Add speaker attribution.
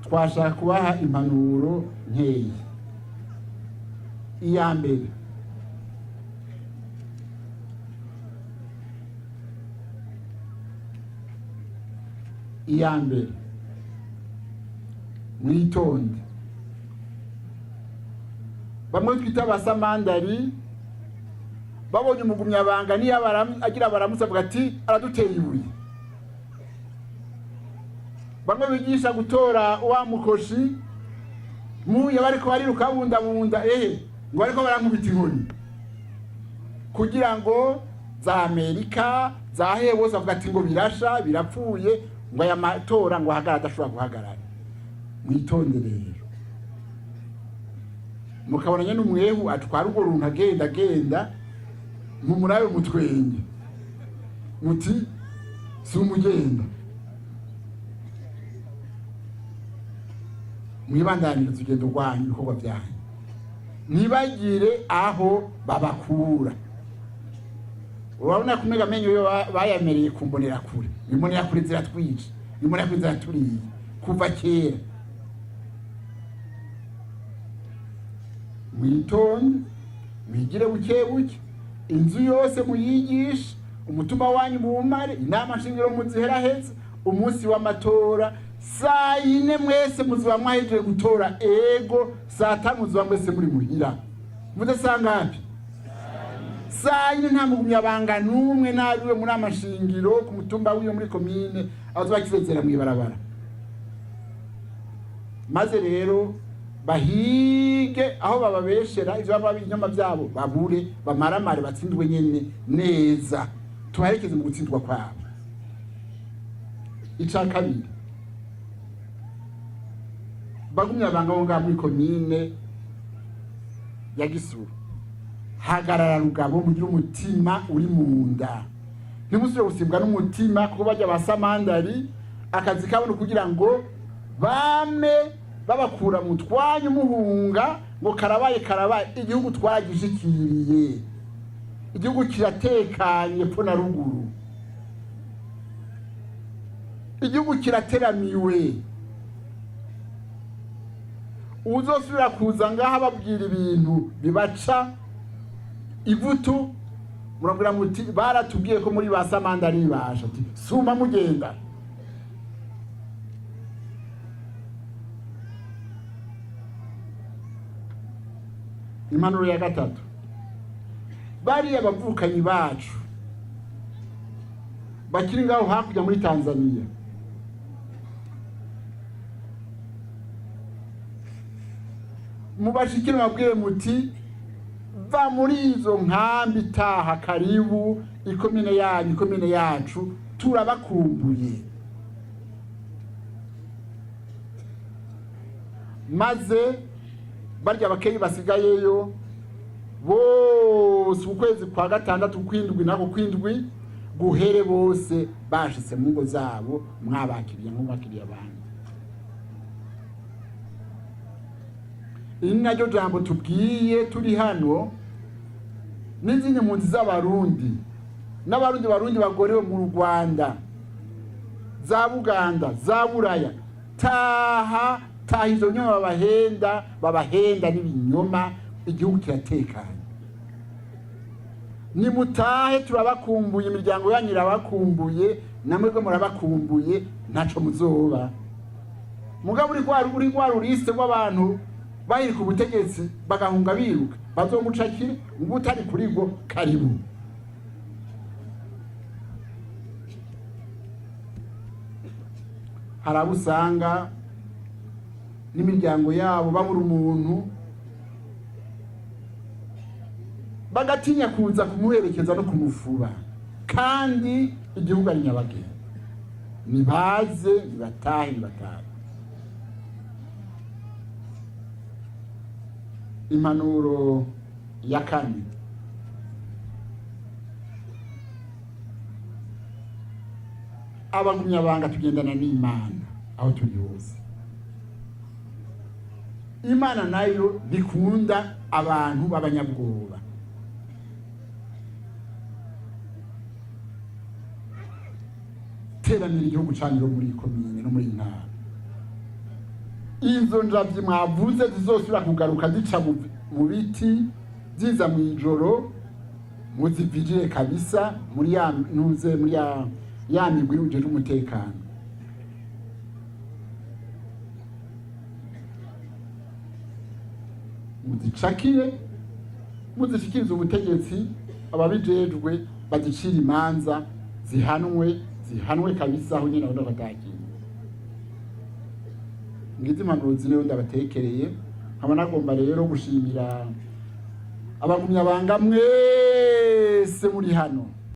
Speaker 1: Twashaka kubaha impanuro nkeya. Iya mbere, iya mbere, mwitonde. Bamwe twita abasamandari babonye umugumyabanga, niyo agira baramutse avuga ati araduteye ibuye. Bamwe bigisha gutora wa mukoshi muya, bariko bariruka bundabunda, ehe, ngo bariko barankubita inkoni kugira ngo za Amerika zahehe bose bavuga ati ngo birasha birapfuye, ngo aya matora ngo ahagarare, adashobora guhagarara. Mwitonde rero, mukabona nyene umwehu atwara urwo runtu agenda agenda, mumurabe mutwenge muti si umugenda. Mwibandaniriza urugendo rwanyu, ibikorwa byanyu, ntibagire aho babakura. Urabona kumega amenyo yo bayamereye ku mbonerakure. Imbonerakure ziratwica, imbonerakure ziraturiye kuva kera. Mwitonde, mwigire buke buke, inzu yose muyigishe, umutima wanyu muwumare, inama nshingiro muziheraheze. Umunsi w'amatora saa 4 mwese muzoba mwahejeje gutora ego, saa 5 muzoba mwese muri muhira. Muze saa ngapi? Saa 4. Nta mugumyabanga n'umwe n'abiwe muri amashingiro ku mutumba w'iyo muri komine abazoba bakizezera mw'ibarabara. Maze rero bahige aho bababeshera ivyo baba ibinyoma byabo, babure, bamaramare, batsindwe nyene neza, tubaherekeze mu gutsindwa kwabo. Ica kabiri, bagumye abanga bo ngaha muri komine ya Gisuru, hagarara rugabo, mugire umutima uri mu nda, ntimusubire gusimbwa n'umutima, kuko bajya ba samandari akazi kabo ni kugira ngo bame babakura mu twanyu muhunga ngo karabaye karabaye. Igihugu twagishikiriye, igihugu kiratekanye pfo na ruguru, igihugu kirateramiwe. Uzosubira kuza ngaha babwira ibintu bibaca ivutu, murabwira muti baratubwiye ko muri ba samandari basha, ati suma mugenda. Impanuro ya gatatu, bariya bavukanyi bacu bakiri ngaho hakurya muri Tanzania, mubashikire, mubabwire muti va muri izo nkambi, taha, karibu ikomine yanyu, ikomine yacu, turabakumbuye. Maze barya bakeyi basigayeyo bose, ukwezi kwa gatandatu kwindwi nako kwindwi guhere, bose bashitse mu ngo zabo, mwabakiriye nk'ubakiriye abandi. Iri ni naryo jambo tubwiye turi hano n'izindi mpunzi z'Abarundi n'abarundi barundi bagorewe mu Rwanda, za Buganda, za Buraya. Taha, taha, izo nyuma babahenda, babahenda n'ibinyoma. Igihugu kiratekanye, nimutahe, turabakumbuye, imiryango yanyu irabakumbuye, namwebwe murabakumbuye. Ntaco muzoba mugabo uri rwa ruriste rw'abantu bahirika ubutegetsi bagahunga biruka, bazogucakira ngo utari kuri bwo karibu. Hari abo usanga n'imiryango yabo babura umuntu, bagatinya kuza kumuherekeza no kumufuba, kandi igihugu ari nyabagendwa. Nibaze, nibatahe, nibatahe. Impanuro ya kane, abagumyabanga tugendana n'Imana aho turi hose. Imana nayo ntikunda abantu b'abanyabwoba. Teranira igihugu canyu, muri komine no muri iyi ntara. Izo njavyi mwavuze zizosubira kugaruka zica mu biti, ziza mw'ijoro, muzivijire kabisa muri ya ntuze, muri ya migwi ujejwe umutekano. Muzicakire, muzishikirize ubutegetsi, ababijejwe bazicire imanza, zihanwe, zihanwe kabisa. Aho nyene abona batakiye. Ngizi impanuro zine ndabatekereye. Nkaba nagomba rero gushimira abagumyabanga mwese muri hano.